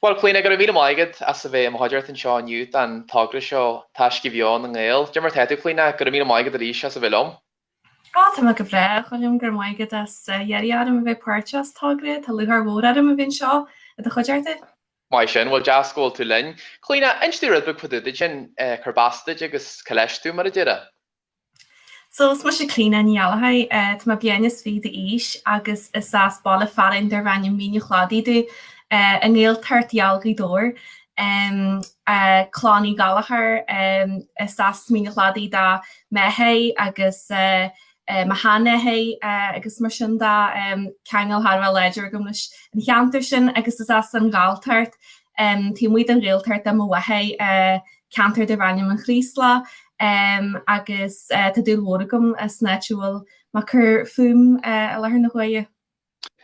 Bhuel, Clíona, go raibh míle maith agat as a bheith i mo chuideachta anseo inniu don togra seo, Taisce Bheo na nGael. Cad é mar tá tú, Clíona? Go raibh míle maith agat arís as a bheith liom. Á, tá mé go breá, a Choilm, go raibh maith agat as iarraidh orm a bheith páirteach sa togra. Tá lúcháir mhór orm a bheith anseo i do chuideachta. Maith sin, bhuel deas go bhfuil tú linn. Clíona, inis dúinn rud beag fá dtaobh duit féin, cárb as duit agus cá leis tú, mar a déarfá? So, is mise Clíona Ní Ghallchóir, tá mé bliain is fiche d'aois agus is as baile fearainn darb ainm Mín an Chladaigh domh, i nGaeltacht gheal Ghaoth Dobhair. Clann Uí Ghallchóir, is as Mín an Chladaigh do m'athair agus mo sheanathair agus mar sin de, ceangal thar a bheith láidir agam leis an cheantar sin agus is as an Ghalltacht, taobh amuigh den Ghaeltacht do mo mháthair, ceantar darb ainm An Chraoslach agus tá dúil mhór agam san áit a bhfuil mé ag cur fúm i láthair na huaire.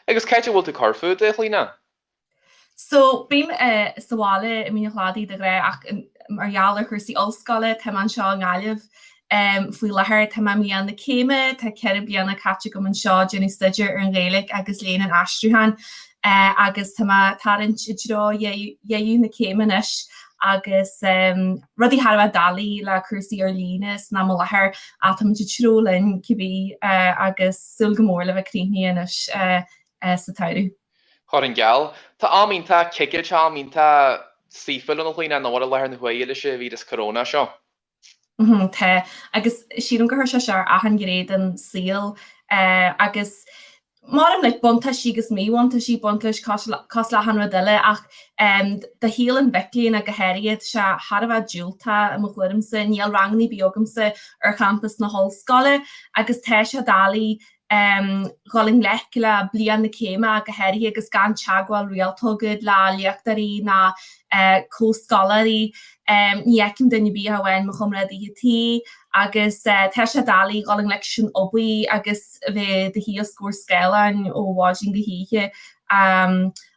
Agus cá háit a bhfuil tú ag cur fút, a Chlíona? So, bím sa bhaile i Mín an Chladaigh de ghnáth ach mar gheall ar chúrsaí ollscoile tá mé anseo i nGaillimh faoi láthair. Tá mé i mbliain na céime, tá 4 bliana caite agam anseo ag déanamh staidéir ar an Ghaeilge agus Léann an Aistriúcháin agus tá mé ag tarraingt i dtreo dheireadh na céime anois agus rudaí thar a bheith doiligh le cúrsaí ar líne san am i láthair ach táimid ag treabhadh linn cibé agus súil go mór le bheith críochnaithe anois sa tsamhradh. Chuirfinn geall. Tá am iontach cigilte, am iontach saoithiúil ann a Chlíona, nach bhfuil i láthair na huaire leis an víreas corona seo. Tá, agus sílim gur chuir sé seo ar achan ghné den saol agus mothaím like buntáistí agus míbhuntáistí ag baint leis cosúil le achan rud eile ach do shaol an mhic léinn go háirithe tá sé thar a bheith diúltach i mo thuairimse. Níl ranganna ar bith agamsa ar champas na hollscoile agus tá sé doiligh dhul i ngleic le bliain na céime go háirithe agus gan teagmháil rialta agat le léachtóirí ná comhscoláirí. Ní fheicim duine ar bith ach amháin mo chomrádaithe tí agus tá sé doiligh dhul i ngleic leis an obair agus a bheith i do shuí os comhair scáileáin ó mhaidin go hoíche.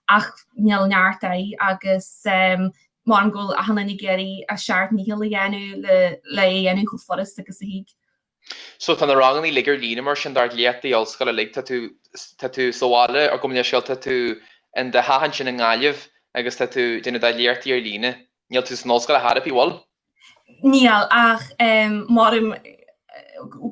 Ach níl neart air agus mothaím go bhfuil achan duine ag iarraidh a seacht ndícheall a dhéanamh le é a dhéanamh chomh furast agus a thig. So tá na ranganna uilig ar líne mar sin do léachtaí ollscoile uilig, tá tú, tá tú sa bhaile ar gabh mo leithscéal, tá tú in do theach ansin i nGaillimh agus tá tú ag déanamh do léachtaí ar líne. Níl tú san ollscoil ar chor ar bith, bhfuil? Níl, ach mothaím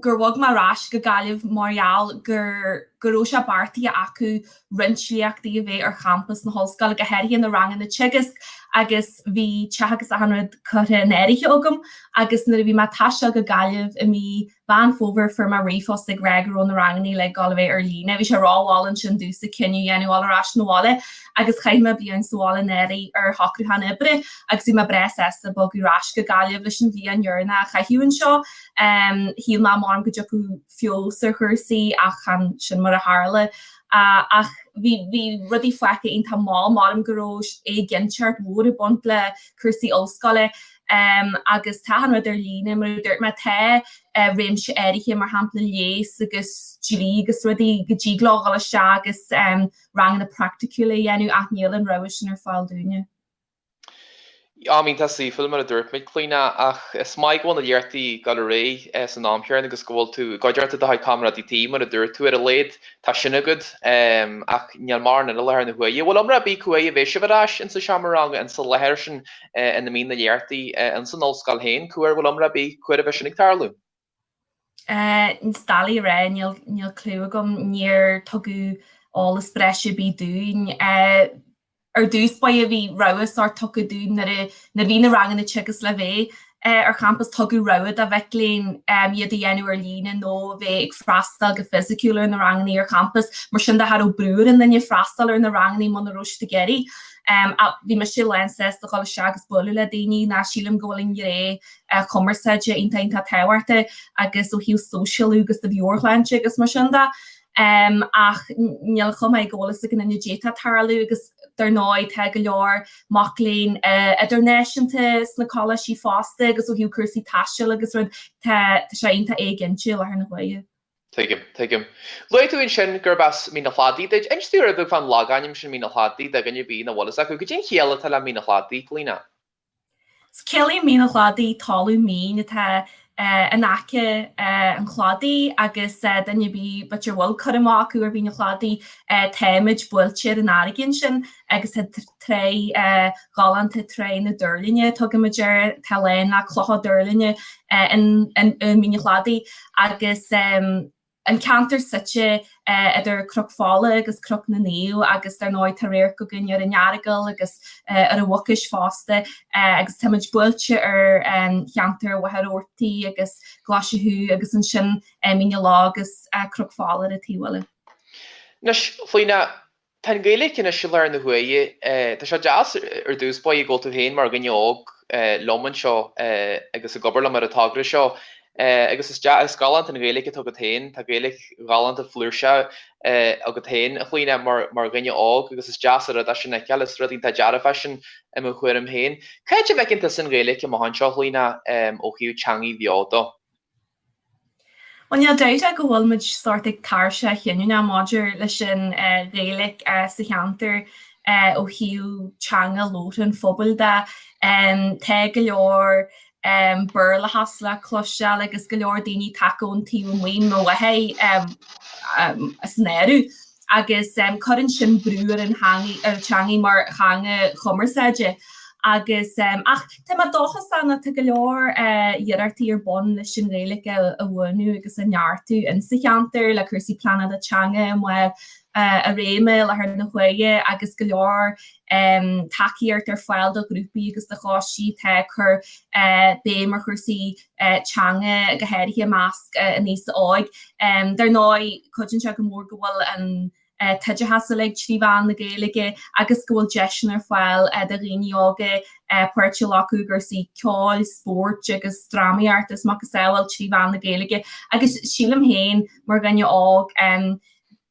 gur bhog mé ar ais go Gaillimh mar gheall gur, go raibh sé beartaithe acu roinnt léachtaí a bheith ar champas na hollscoile, go háirithe na ranganna teagaisc agus bhí teach agus achan rud curtha in áirithe agam agus nuair a bhí mé ag taisteal go Gaillimh i mí Mheán Fómhair fuair mé ríomhphost ag rá go raibh na ranganna uilig ag dul a bheith ar líne. Bhí sé rómhall ansin domhsa cinneadh a dhéanamh dul ar ais 'na bhaile agus chaith mé bliain sa bhaile anuraidh ar shocrúchán oibre agus bhí mé breá sásta bogadh ar ais go Gaillimh leis an bhliain dheireanach a chaitheamh anseo. Shíl mé mothaím go dtiocfadh feabhas ar chúrsaí ach chan sin mar a tharla. Ach bhí bhí rudaí fágtha iontach mall, mothaím go raibh éiginnteacht mhór ag baint le cúrsaí ollscoile agus tá achan rud ar líne, mar a dúirt mé, tá réimse áirithe, mar shampla leigheas agus dlí agus rudaí, go dtig leo dhul isteach agus ranganna praiticiúla a dhéanamh ach níl an rogha sin ar fáil dúinne. Am iontach saoithiúil, mar a dúirt muid, Clíona, ach is maith go bhfuil na léachtaí ag dul ar aghaidh san am chéanna agus go bhfuil tú i gcuideachta do chuid comrádaí tí, mar a dúirt tú, ar a laghad tá sin agat, ach níl mórán eile i láthair na huaire. Bhfuil iomrá ar bith cá huair a bheidh sibh ar ais insa seomra ranga, insa láthair sin ina mbíonn na léachtaí insan ollscoil féin? Cá huair, bhfuil iomrá ar bith cá huair a bheidh sin ag tarlú? Is doiligh a rá, níl, níl cliú agam, níor tugadh eolas breise ar bith dúinn. Ar dtús báire bhí rogha sórt tugtha dúinn nuair a, nuair a bhí na ranganna teagaisc le bheith ar champas, tugadh rogha do mhic léinn iad a dhéanamh ar líne nó a bheith ag freastal go fisiciúil ar na ranganna ar champas. Mar sin de cha raibh brú ar an duine freastal ar na ranganna muna raibh siad ag iarraidh. Ach bhí mise lán sásta dhul isteach agus bualadh le daoine ná sílim go bhfuil an ghné chumarsáide iontach iontach tábhachtach agus ó thaobh sóisialú agus do mheabhairshláinte agus mar sin de. Ach níl chomh maith go bhfuil fhios ag aon duine caidé atá ag tarlú agus dar ndóigh tá go leor mac léinn idirnáisiúnta sna coláistí fosta agus ó thaobh cúrsaí taistil agus rud tá sé iontach éiginnte i láthair na huaire. Tuigim, tuigim. Luaigh tú ansin gurb as Mín an Chladaigh duit. Inis dúinn rud beag fán logainm sin Mín an Chladaigh do dhuine ar bith nach bhfuil fhios acu. Cad é an chiall atá le Mín an Chladaigh, Clíona? Ciallaíonn Mín an Chladaigh talamh mín atá. in aice an chladaigh agus duine ar bith b'fhéidir a bhfuil cur amach acu ar Mhín an Chladaigh, táimid buailte ar an fharraige ansin agus tá tráigh ghalánta, Tráigh na Duirlinge a tugaimid air, tá lán le clocha duirlinge in Mín an Chladaigh agus an ceantar suite idir Cnoc Fola agus Cnoc na Naomh agus dar ndóigh tá radharc againn ar an Earagail agus ar an Mhucais fosta agus táimid buailte ar cheantar Mhachaire Rabhartaigh agus Glaise Chú agus ansin Mín na Ló agus Cnoc Fola ar an taobh eile. Anois, Clíona, Tá an Ghaeilge anois i láthair na huaire. Tá sé deas ar dtús báire go bhfuil tú féin mar dhuine óg liom anseo agus ag obair liom ar an togra seo agus is deas, is galánta an Ghaeilge atá agat féin, tá Gaeilge ghalánta flúirseach agat féin, a Chlíona, mar dhuine óg agus is deas an rud é sin a fheiceáil, is rud iontach dearfach é sin i mo thuairim féin. Cá háit a bhfeiceann tusa an Ghaeilge amach anseo, a Chlíona, ó thaobh teangaidh bheo dó? Bhuel, níl dabht ach go bhfuil muid sórt ag tairseach chinniúnach maidir leis an Ghaeilge sa cheantar ó thaobh teanga labhartha an phobail de. Tá go leor Béarlachas le cloisteáil agus go leor daoine tagtha ón taobh amuigh, mo mháthair san áireamh, agus cuireann sin brú ar an teangaidh mar theanga chumarsáide agus ach tá mé dóchasach nó tá go leor iarrachtaí ar bun leis an Ghaeilge a bhuanú agus a neartú insa cheantar le cúrsaí pleanála teanga i mbarr a réime i láthair na huaire agus go leor tacaíocht ar fáil do ghrúpaí agus do choistí atá ag cur béim ar chúrsaí teanga, go háirithe i measc an aosa óig. Dar ndóigh, cuidíonn sé go mór go bhfuil an t-oideachas uilig trí mheán na Gaeilge agus go bhfuil deiseanna ar fáil do dhaoine óga páirt a ghlacadh i gcúrsaí ceoil, spóirt agus drámaíochta is macasamhail trí mheán na Gaeilge. Agus sílim féin, mar dhuine óg,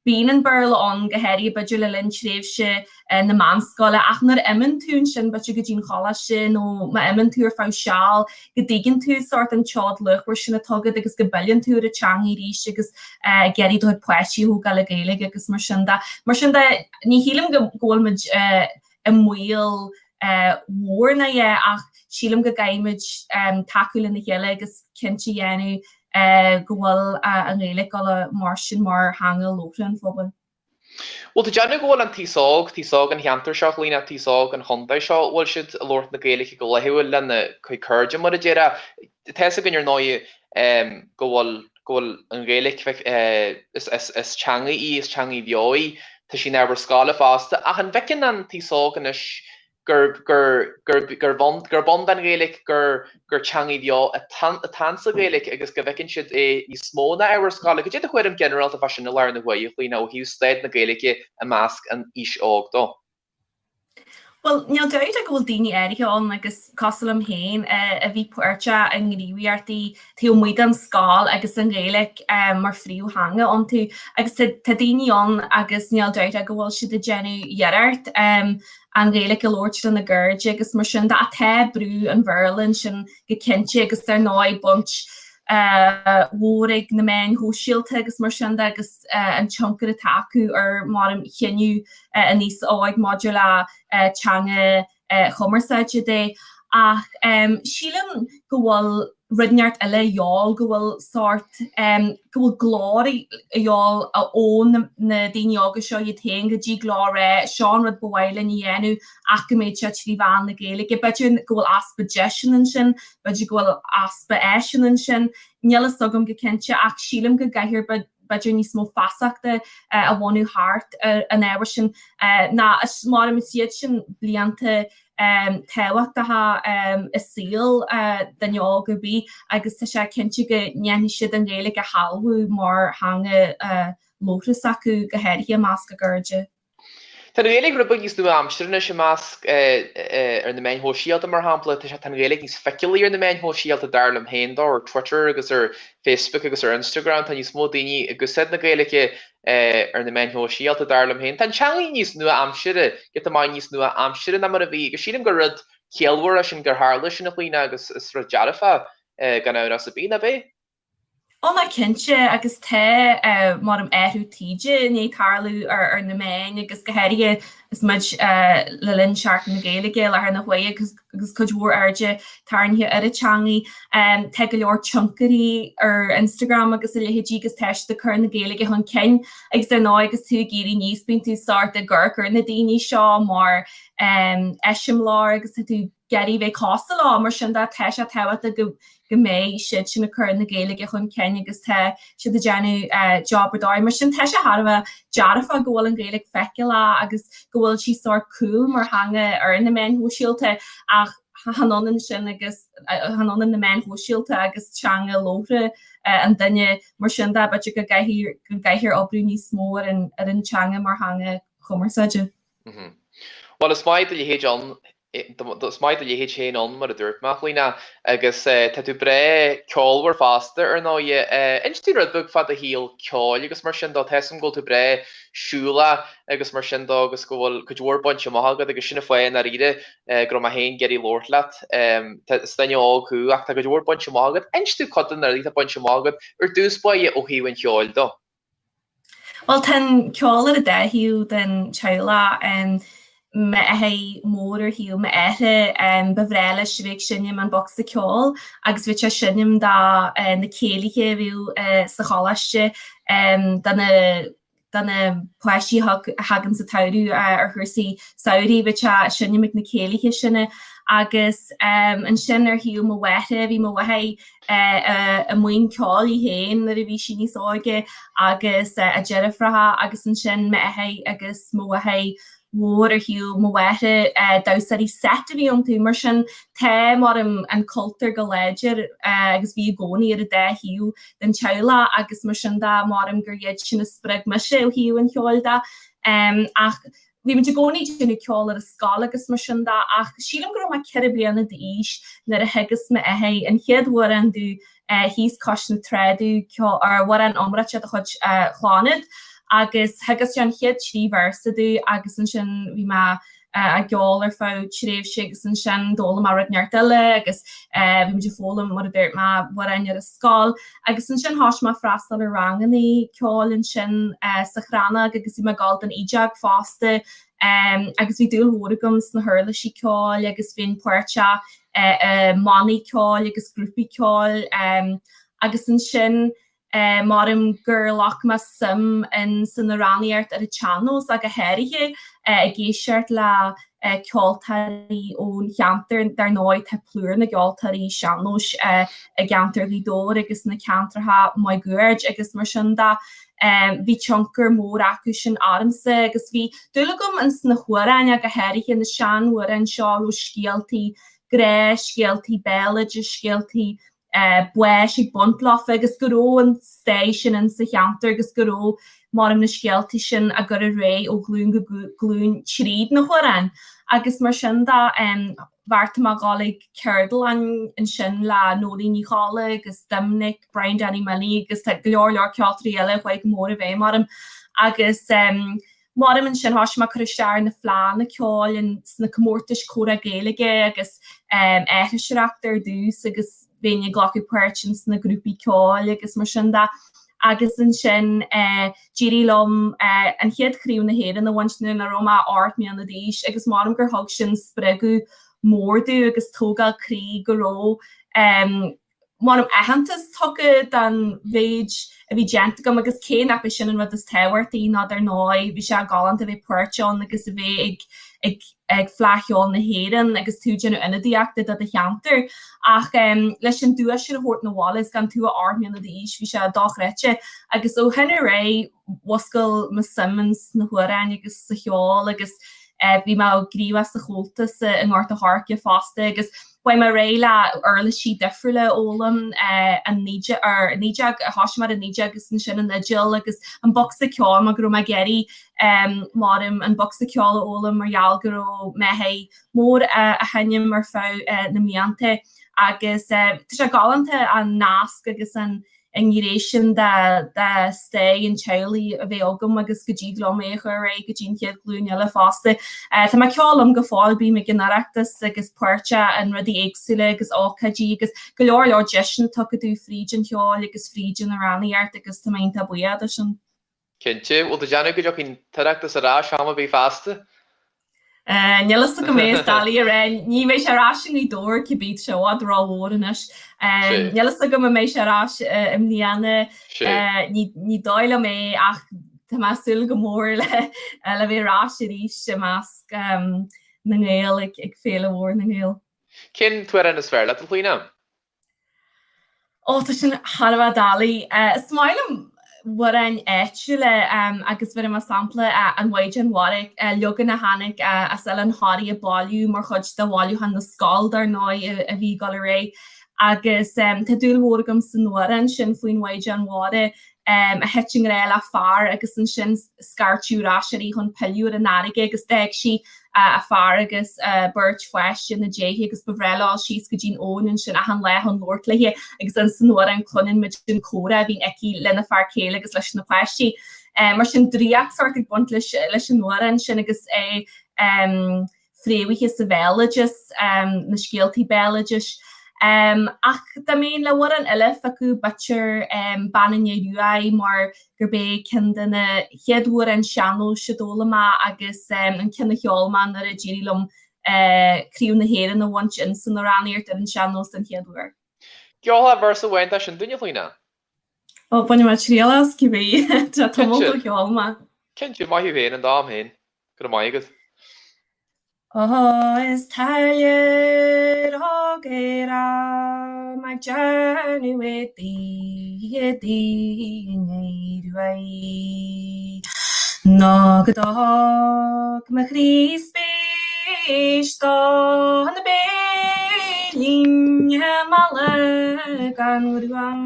Bíonn an Béarla ann, go háirithe b'fhéidir le linn tréimhse na meánscoile, ach nuair a imíonn tú ansin b'fhéidir go dtí an choláiste nó má imíonn tú ar feadh seal, go dtuigeann tú sórt an tseod luachmhar sin atá agat agus go bpilleann tú ar an teanga arís agus ag iarraidh do chuid páistí a thógáil le Gaeilge agus mar sin de. Mar sin de, ní shílim go bhfuil muid i mbaol mhór ná é ach sílim go gcaithfimid tacú lena chéile agus cinnte a dhéanamh go bhfuil an Ghaeilge ag dul a mairstin mar theanga labhartha an phobail. Bhfuil tú ag déanamh go bhfuil an t-aos óg, t-aos óg an cheantair seo, Clíona, t-aos óg an chontae seo, bhfuil siad ag labhairt na Gaeilge go laethúil lena gcuid cairde mar a déarfá? Tá fhios againn ar ndóigh go bhfuil go bhfuil an Ghaeilge is teanga í, is teanga bheo í, tá sí in ábhar scoile fosta, ach an bhfeiceann an t-aos óg anois gurb gurb gurb ann don Ghaeilge, gur gur teanga bheo atá sa Ghaeilge agus go bhfeiceann siad é níos mó ná ábhar scoile? Cad é do thuairim ginearálta fá sin i láthair na huaire, a Chlíona, ó thaobh staid na Gaeilge i measc an aois óg dó? Bhuel, níl dabht ach go bhfuil daoine áirithe ann, agus cosúil liom féin, a bhí páirteach i ngníomhaíochtaí taobh amuigh den scoil agus an Ghaeilge mar phríomhtheanga iontu. Agus tá daoine ann agus níl dabht ach go bhfuil siad ag déanamh iarracht an Ghaeilge a labhairt lena gcairde agus mar sin de. Ach tá brú an Bhéarla ansin go cinnte agus dar ndóigh baint mhór ag na meáin shóisialta agus mar sin de agus an tionchar atá acu ar mar chinneadh an aosa óig maidir le teanga chumarsáide de. Ach sílim go bhfuil rud inteacht eile a dhíobháil, go bhfuil sórt, go bhfuil glór a dhíobháil ó na daoine óga seo iad féin go dtig leo a rá, seo an rud ba mhaith linn a dhéanamh ach go mbeidh sé trí mheán na Gaeilge. B'fhéidir go bhfuil easpa deiseanna ansin, b'fhéidir go bhfuil easpa áiseanna ansin, níl fhios agam go cinnte ach sílim go gcaithfear b'fhéidir níos mó feasachta a bhunú thart ar an ábhar sin ná is mar is iad sin blianta tábhachtacha i saol duine óg ar bith agus tá sé cinnte go ndéanfaidh siad an Ghaeilge a shealbhú mar theanga labhartha s'acu, go háirithe i measc a gcairde. Tá an Ghaeilge rud beag níos nua-aimseartha anois i measc, ar na meáin shóisialta mar shampla, tá sé, tá an Ghaeilge níos feiceálaí ar na meáin shóisialta dar liom féin dó, ar Twitter agus ar Facebook agus ar Instagram, tá níos mó daoine ag úsáid na Gaeilge ar na meáin shóisialta dar liom féin. Tá an teanga níos nua-aimseartha, giota maith níos nua-aimseartha ná mar a bhí agus sílim gur rud ciallmhar é sin gur tharla sin a Chlíona agus is rud dearfach gan amhras ar bith, nach é? Ó ná cinnte, agus tá mothaím athrú taoide i ndiaidh tarlú ar na meáin agus go háirithe is muid le linn Seachtain na Gaeilge i láthair na huaire agus cuid mhór airde tarraingthe ar an teangaidh. Tá go leor tionchairí ar Instagram agus a leithéidí agus tá siad ag cur na Gaeilge chun cinn agus ar ndóigh agus tú ag éirí aníos bíonn tú sórt ag amharc ar na daoine seo mar eiseamláir agus tá tú ag iarraidh bheith cosúil leo, mar sin de tá sé tábhachtach go go mbeidh siad sin ag cur na Gaeilge chun cinn agus tá siad ag déanamh job ar dóigh. Mar sin tá sé thar a bheith dearfach go bhfuil an Ghaeilge feiceálach agus go bhfuil sí sórt cool mar theanga ar na meáin shóisialta ach chan ionann sin agus chan ionann na meáin shóisialta agus teanga labhartha an duine. Mar sin de b'fhéidir go gcaithfidh go gcaithfear oibriú níos mó ar an ar an teanga mar theanga chumarsáide. Bhuel is maith do leithéid ann Is maith do leithéid féin ann, mar a dúirt mé, a Chlíona, agus tá tú breá ceolmhar fosta, ar ndóighe. Inis dúinn rud beag fá do shaol ceoil agus mar sin dó. Tá 'fhios a'm go bhfuil tú breá siúlach agus mar sin dó agus go bhfuil cuid mhór bainte amach agat agus sin an fáth i ndáiríre go raibh mé féin ag iarraidh labhairt leat. Is duine óg thú ach tá cuid mhór bainte amach agat. Inis dúinn cuid de na rudaí atá bainte amach agat ar dtús báire ó thaobh an cheoil dó. Bhuel, tá an ceol ar an dá thaobh den teaghlach. M'athair mór ar thaobh m'athara, ba bhreá leis a bheith ag seinm an bocsa ceoil agus bhíodh sé ag seinm do na céilithe a bhíodh sa choláiste, do na do na páistí a thagann sa tsamhradh ar chúrsaí samhraidh, bhíodh sé ag seinm ag na céilithe sin. Agus ansin ar thaobh mo mháthara, bhí mo mháthair i mbuíon ceoil í féin nuair a bhí sí níos óige agus a deirfiúracha agus ansin m'athair agus mo mháthair mhór ar thaobh mo mháthara, damhsóirí seit a bhí iontu. Mar sin tá mothaím an cultúr go láidir agus bhí i gcónaí ar an dá thaobh den teaghlach agus mar sin de mothaím gur iad sin a spreag mise ó thaobh an cheoil de. Ach Bhí muid i gcónaí ag déanamh ceol ar an scoil agus mar sin de ach sílim go raibh mé 4 bliana d'aois nuair a theagasc m'athair an chéad amhrán domh thíos cois na trá domh, amhrán iomráiteach de chuid Chlannad agus theagasc sé an chéad 3 véarsa domh agus ansin bhí mé á gceol ar feadh tréimhse agus ansin d'fhoghlaim mé rud inteacht eile agus bhí muid ag foghlaim mar a dúirt mé amhráin ar an scoil Agus ansin thoisigh mé freastal ar rangannaí ceoil ansin sa Chrannóg agus bhí mé ag dul don fhidéog fosta agus bhí dúil mhór agam sna huirlisí ceoil agus bhínn páirteach i mbannaí ceoil agus grúpaí ceoil agus ansin mothaím gur ghlac mé suim in san amhránaíocht ar an tsean-nós ach go háirithe ag éisteacht le ceoltóirí ón cheantar. Dar ndóigh, tá plúr na gceoltóirí sean-nóis i gceantar Ghaoth Dobhair agus sna ceantracha máguaird agus mar sin de. Bhí tionchar mór acu sin ormsa agus bhí dúil agam ins na hamhráin, go háirithe na seanamhráin seo a raibh scéaltaí grá, scéaltaí béaloidis, scéaltaí báis ag baint leofa agus go raibh an stair sin in sa cheantar agus go raibh mothaím na scéaltaí sin á gcur ar aghaidh ó ghlúin go glúin tríd na hamhráin. Agus mar sin de, bheartaigh mé dhul ag ceardlann ansin le Nóirín Ní Cholla agus Doimnic, Brian Danny Minnie agus tá go leor leor ceoltóirí eile a chuaigh go mór i bhfeidhm orm agus Mothaím ansin thoisigh mé ag cur isteach ar na fleánna ceoil sna comórtais Comhrá Gaeilge agus aithriseoireacht ar dtús agus bheinn ag glacadh páirt ins na grúpaí ceoil agus mar sin de. Agus ansin d'éirigh liom an chéad chraobh na hÉireann a bhaint nuair a raibh mé 8 mbliana d'aois agus mothaím gur thug sin spreagadh mór domh agus tógáil croí go raibh mothaím aitheantas tugtha don mhéid a bhí déanta agam agus cé nach é sin an rud is tábhachtaí ná dar ndóigh bhí sé galánta a bheith páirteach ann agus a bheith ag ag ag Fleadh Cheoil na hÉireann agus tú ag déanamh ionadaíochta do do cheantar ach leis an duais sin a thabhairt 'na bhaile is gan tú ach 8 mbliana d'aois bhí sé dochreidte agus ó shin ar aghaidh mhuscail mo suim ins na hamhráin agus sa cheol agus bhí mé gníomhach sa Chomhaltas i nGort a' Choirce fosta agus Chuaigh mé ar aghaidh le uirlisí difriúla a fhoghlaim, an fhidéog, thoisigh mé ar an fhidéog agus ansin an fhidil agus an bocsa ceoil mar go raibh mé ag iarraidh mothaím an bocsa ceoil a fhoghlaim mar gheall go raibh m'athair mór á sheinm ar feadh na mblianta agus tá sé galánta an nasc agus an. an ghné sin de de stair an teaghlaigh a bheith agam agus go dtig liom é a chur ar aghaidh go dtí an chéad ghlúin eile fosta. Tá mé ag ceol liom go fóill, bím ag an Oireachtas agus páirteach in rudaí éagsúla agus ócáidí agus go leor leor deiseanna tugtha domh fríd an cheol agus fríd an amhránaíocht agus tá mé iontach buíoch de sin. Cinnte. Bhfuil tú ag déanamh go dtiocfaidh an tOireachtas ar ais am ar bith feasta? Níl fhios agam é, is doiligh a rá. Ní bheidh sé ar ais i nGaoth Dobhair cibé, tá sé i bhfad rómhór anois. Níl fhios agam an mbeidh sé ar ais i mbliana. Ní dóigh liom é ach tá mé ag súil go mór le le bheith ar ais arís i measc na nGael ag Féile Mhór na nGael. Cén t-amhrán is fearr leat, a Chlíona? Ó, tá sin thar a bheith doiligh. Is maith liom amhráin áitiúla agus bhéarfaidh mé sampla, An Mhaighdean Mhara, leagan a tháinig as Oileán Thoraí a bailíodh mar chuid de Bhailiúchán na Scol, dar ndóigh, a bhí ag dul ar aghaidh. Agus tá dúil mhór agam san amhrán sin faoin Mhaighdean Mhara. a thit i ngrá le fear agus ansin scairteadh ar ais uirthi chun pilleadh ar an fharraige agus d'fhág sí a fear agus a beirt pháiste ina diaidh agus ba bhreá leo dul síos go dtí'n abhainn ansin achan lá chun labhairt léi agus ins an amhrán cluineann muid an comhrá a bhíonn aici lena fear céile agus leis na páistí. Mar sin draíocht sórt ag baint leis leis an amhrán sin agus é fréamhaithe sa bhéaloideas, na scéaltaí béaloidis. Ach dá mbeinn le amhrán eile a phiocadh, b'fhéidir Bean an Fhir Ruaidh mar gurb é ceann de na chéad amhráin sean-nóis a d'fhoghlaim mé agus an ceann a cheol mé nuair a d'éirigh liom Craobh na hÉireann a bhaint in san amhránaíocht ar an sean-nós den chéad uair. Ceolfá véarsa amháin de sin dúinn, a Chlíona? Ó, bainfidh mé triail as, cibé. Tá tamall ó cheol mé. Cinnte, maith thú féin, an t-am féin. Go raibh maith agat. Ó is táilliúir óg ar am ag déanamh éadaí don fhear ruaidh Nó go dtug mo chroí spéis don béilín malla gan ghruaim.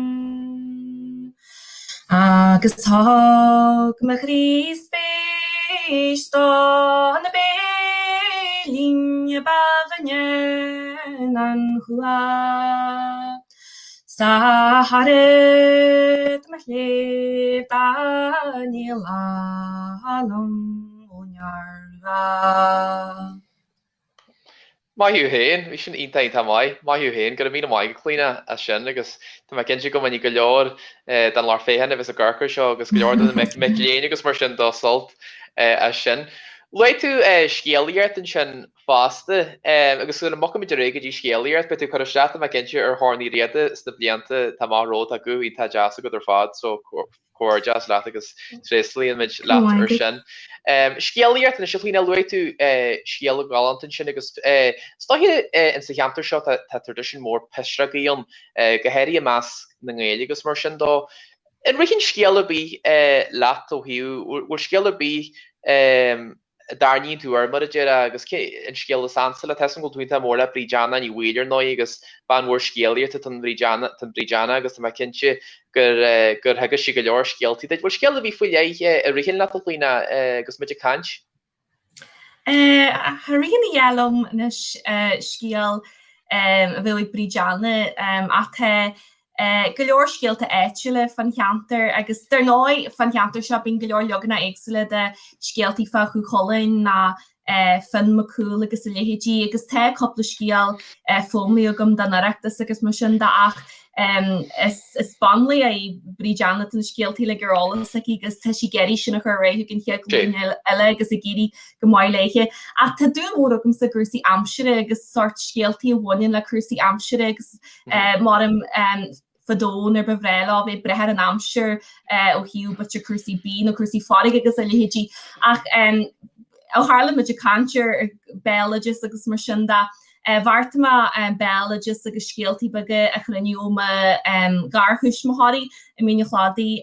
Agus thug mo chroí spéis don béilín ba bhinne ná an chumha. 'S a thairfead mo chléibh dá ndíolfá liom ón fhear rua. Maith thú féin, bhí sin iontach iontach maith. Maith thú féin, go raibh míle maith agat Clíona as sin agus tá mé cinnte go mbainfidh go leor den lucht féachana a bheas ag amharc air seo agus go leor de na mic léinn agus mar sin dó sult as sin. Luaigh tú scéalaíocht ansin fosta agus sula mbogfaimid ar aghaidh go dtí scéalaíocht, beidh tú ag cur isteach tá mé cinnte ar Chorn Uí Riada sna blianta atá amach romhat, tá guth iontach deas agat ar fad so Comhghairdeas leat agus tréaslaíonn muid leat ar sin. Scéalaíocht anois a Chlíona, luaigh tú scéal galánta ansin agus is dóiche in sa cheantar seo tá traidisiún mór pisreogaí ann, go háirithe i measc na nGael agus mar sin dó. An ritheann scéal ar bith leat ó thaobh, bhfuil scéal ar bith a dtarraingíonn tú air, mar a déarfá, agus cé an scéal is ansa leat? Tá 'fhios a'm go bhfuil tú iontach mór le Bríd Anna Ní Bhaoill, ar ndóigh, agus bean mhór scéalaíochta atá in Bríd Anna, atá in Bríd Anna agus tá mé cinnte gur gur theagasc sí go leor scéaltaí duit. Bhfuil scéal ar bith faoi leith a ritheann leat, a Chlíona, agus muid ag caint? Cha ritheann a dhath liom anois scéal a bheadh ag Bríd Anna ach tá go leor scéalta áitiúla fán cheantar agus dar ndóigh fán cheantar seo bíonn go leor leaganacha éagsúla de scéaltaí fá Chú Chulainn ná Fionn Mac Cumhaill agus a leithéidí agus tá cúpla scéal foghlamtha agam don Oireachtas agus mar sin de ach is banlaoch í Bríd Anna tá na scéaltaí uilig ar eolas aici agus tá sí ag iarraidh sin a chur ar aghaidh chuig an chéad ghlúin eile agus ag éirí go maith léithe. Ach tá dúil mhór agamsa i gcúrsaí aimsire agus sórt scéaltaí a bhaineann le cúrsaí aimsire agus Maram fadó nuair ba bhreá leo bheith ag brath ar an aimsir ó thaobh b'fhéidir cúrsaí bídh nó cúrsaí farraige agus a leithéidí. Ach ó tharla muid ag caint ar béaloideas agus mar sin de, bheartaigh mé béaloideas agus scéaltaí beaga a chruinniú ó mo gharthuismitheoirí i Mín an Chladaigh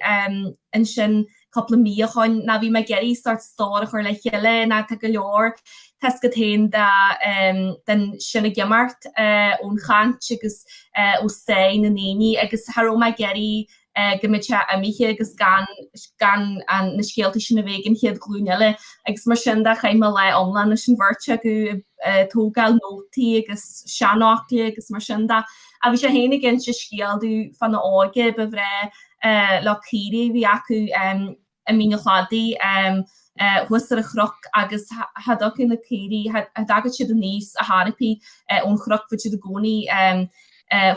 ansin cúpla mí ó shoin ná bhí mé ag iarraidh sórt stór a chur le chéile ná tá go leor tá 'fhios agat féin de den sin ag imeacht ón chaint agus ó stair na ndaoine agus cha raibh mé ag iarraidh go mbeadh sé imithe agus gan gan na scéaltaí sin a bheith ag an chéad ghlúin eile agus mar sin de chaith mé lá iomlán leis an bheirt acu ag tógáil nótaí agus seanfhocla agus mar sin de. Ach bhí sé féin ag inse scéal domh fána óige ba bhreá. le caoirigh a bhí acu i Mín an Chladaigh thuas ar an chnoc agus cha dtiocfadh na caoirigh, cha dtagadh siad aníos ar chor ar bith ón chnoc, bhí siad i gcónaí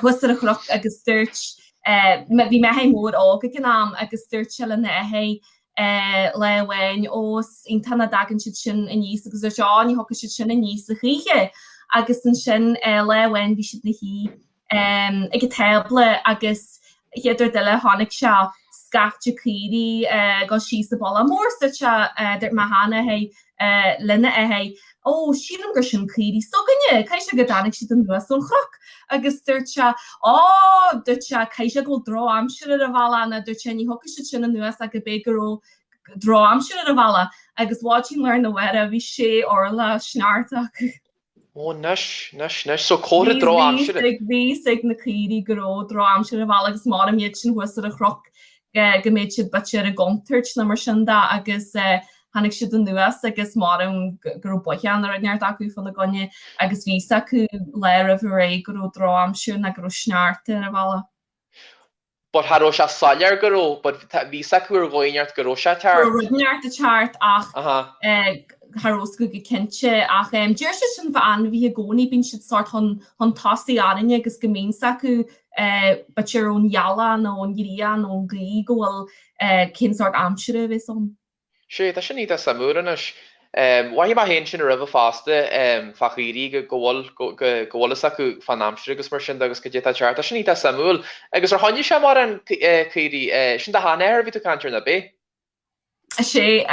thuas ar an chnoc agus dúirt, bhí m'athair mór óg ag an am agus dúirt sé lena athair lá amháin, Ó, is iontach nach dtagann siad sin aníos agus dúirt sé, Ó, ní thiocfaidh siad sin aníos a choíche. Agus ansin lá amháin bhí siad ina shuí ag an tábla agus chéad rud eile chonaic sé scaifte caoirigh ag dul síos an bealach mór is dúirt sé, dúirt mo sheanathair lena athair, Ó, sílim gur sin caoirigh s'againne, caithfidh sé go dtáinig siad anuas ón chnoc. Agus dúirt sé, Ó, dúirt sé, caithfidh sé go bhfuil drochaimsir ar an bhealach nó dúirt sé, ní thiocfaidh siad sin anuas ach go b'é go raibh drochaimsir ar an bhealach. Agus maidin lá arna mhárach bhí sé orlach sneachta acu. Ó, anois, anois, anois. So comhartha drochaimsire. Bhí fhios ag na caoirigh go raibh drochaimsir ar an bhealach agus maram iad sin thuas ar an chnoc go mbeadh siad b'fhéidir i gcontúirt nó mar sin de agus tháinig siad anuas agus maram go raibh botháin nó rud inteacht acu fána gcoinne agus bhí fhios acu lá roimh ré go raibh drochaimsir nó go raibh sneachta ar an bhealach. But cha raibh sé soiléir go raibh, but bhí fhios acu ar dhóigh inteacht go raibh sé ag teacht. Go raibh rud inteacht ag teacht ach cha raibh fhios acu go cinnte ach deir siad sin fá ainmhithe i gcónaí, bíonn siad sórt chun chun tosaigh orainne agus go mbíonn fhios acu b'fhéidir ón ghealach nó ón ghrian nó ón ghaoth go bhfuil cén sórt aimsire a bheas ann. Sea, tá sin iontach suimiúil anois. Mhothaigh mé féin sin roimhe fosta, fá chaoirigh, go bhfuil, go bhfuil fhios acu fán aimsir agus mar sin de agus cad é atá ag teacht. Tá sin iontach suimiúil. Agus ar choinnigh sé mórán caoirigh? Sin do sheanathair a bhí tú ag caint air, ná b'é? Sea,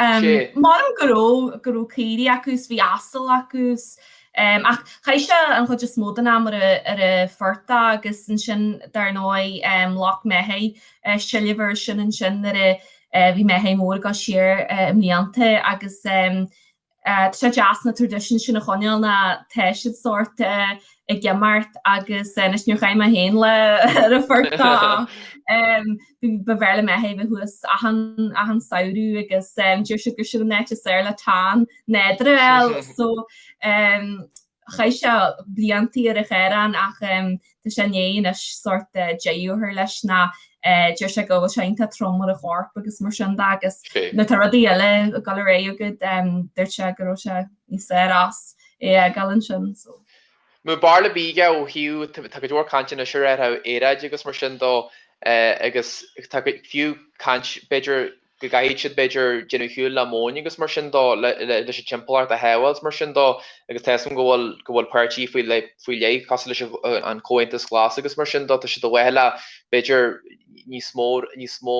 maram go raibh, go raibh caoirigh acu is bhí asal acu is, ach chaith sé an chuid is mó den am ar an phortach agus ansin dar ndóigh Loch m'athar, seilbh air sin ansin nuair a Bhí m'athair mór ag dul siar i mblianta agus tá sé deas na traidisiúin sin a choinneáil ná tá siad sórt ag imeacht agus anois níor chaith mé féin lá ar an phortach ba bhreá le m'athair bheith thuas achan achan samhradh agus deir siad gur sin an áit is fearr le tan nádúrtha a fháil so Chaith sé bliantaí ar an Chaorán ach tá sé i ndiaidh anois sórt deireadh a chur leis ná deir sé go bhfuil sé iontach trom ar a chorp agus mar sin de agus nuair tá rudaí eile ag dul ar aghaidh agat dúirt sé go raibh sé níos fearr as é a fhágáil ansin so. An mbeadh barúil ar bith aige ó thaobh, tá go leor cainte anois ar athrú aeráide agus mar sin de agus tá fiú caint b'fhéidir go gcaithfidh siad, b'fhéidir, déanamh ar shiúl le móin agus mar sin de leis an timpeallacht a shábháil is mar sin de agus tá 'fhios agam go bhfuil, go bhfuil páirtí faoi leith, faoi leith cosúil leis an Chomhaontas Glas agus mar sin de, tá siad ar mhaithe le, b'fhéidir, níos mó, níos mó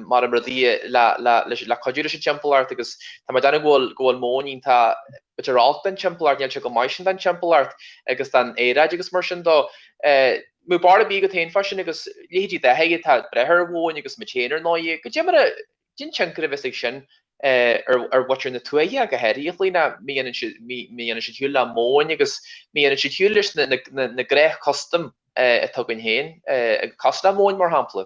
mar rudaí le, le, le cuidiú leis an timpeallacht agus tá mé ag déanamh go bhfuil, go bhfuil móin iontach, b'fhéidir olc don timpeallacht, níl sé go maith sin don timpeallacht agus don aeráid agus mar sin de. An mbeadh barúil ar bith agat féin fá sin agus leithéidí d'athair atá ag breith ar mhóin agus muid féin ar ndóighe, goidé mar a, cén tionchar a bheas ag sin ar ar mhuintir na tuaithe go háirithe a Chlíona, má dhéanann siad, má dhéanann siad ar shiúl le móin agus má dhéanann siad ar shiúl leis na na na gnáthchustaim atá againn féin, cosúil le móin mar shampla.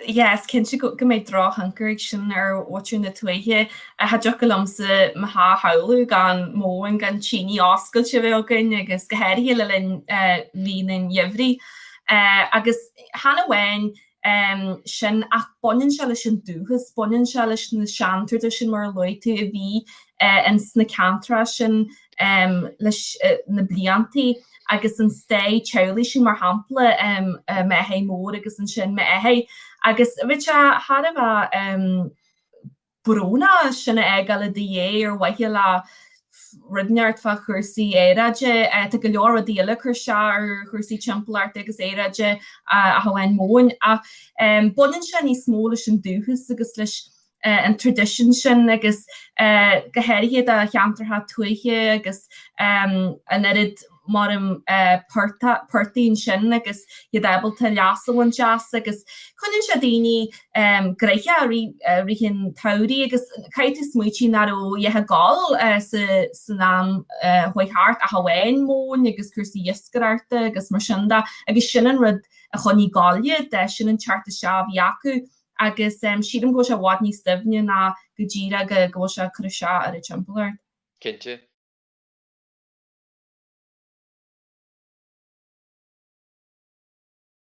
Yeah, is cinnte go mbeidh drochthionchar ag sin ar mhuintir na tuaithe. Cha dtiocfadh liomsa mo theach a shamhlú gan móin, gan tine oscailte a bheith againn agus go háirithe le linn mhí an gheimhridh. Agus chan amháin sin ach baineann sé leis an dúchas, baineann sé leis na seantraidisiúin mar a luaigh tú a bhí ins na ceantracha sin leis na bliantaí agus an stair teaghlaigh sin mar shampla m'athair mór agus ansin m'athair agus bheadh sé thar a bheith brónach sin a fhágáil i do dhiaidh ar mhaithe le rud inteacht fá chúrsaí aeráide. Tá go leor rudaí eile ag cur isteach ar chúrsaí timpeallachta agus aeráide ach amháin móin ach baineann sé níos mó leis an dúchas agus leis an traidisiún sin agus go háirithe do cheantracha tuaithe agus an oiread maram portaigh ansin agus iad ábalta leas a bhaint as agus coinníonn sé daoine gnoitheach i rith an tsamhraidh agus caithfidh tú smaoitiú nach raibh a dhath ag dul san am a chuaigh thart ach amháin móin agus cúrsaí iascaireachta agus mar sin de agus sin an rud a choinnigh ag gabháil iad, sin an teacht isteach a bhí acu. agus sílim go bhfuil sé i bhfad níos doimhne ná go díreach go bhfuil sé ag cur isteach ar an timpeallacht. Cinnte.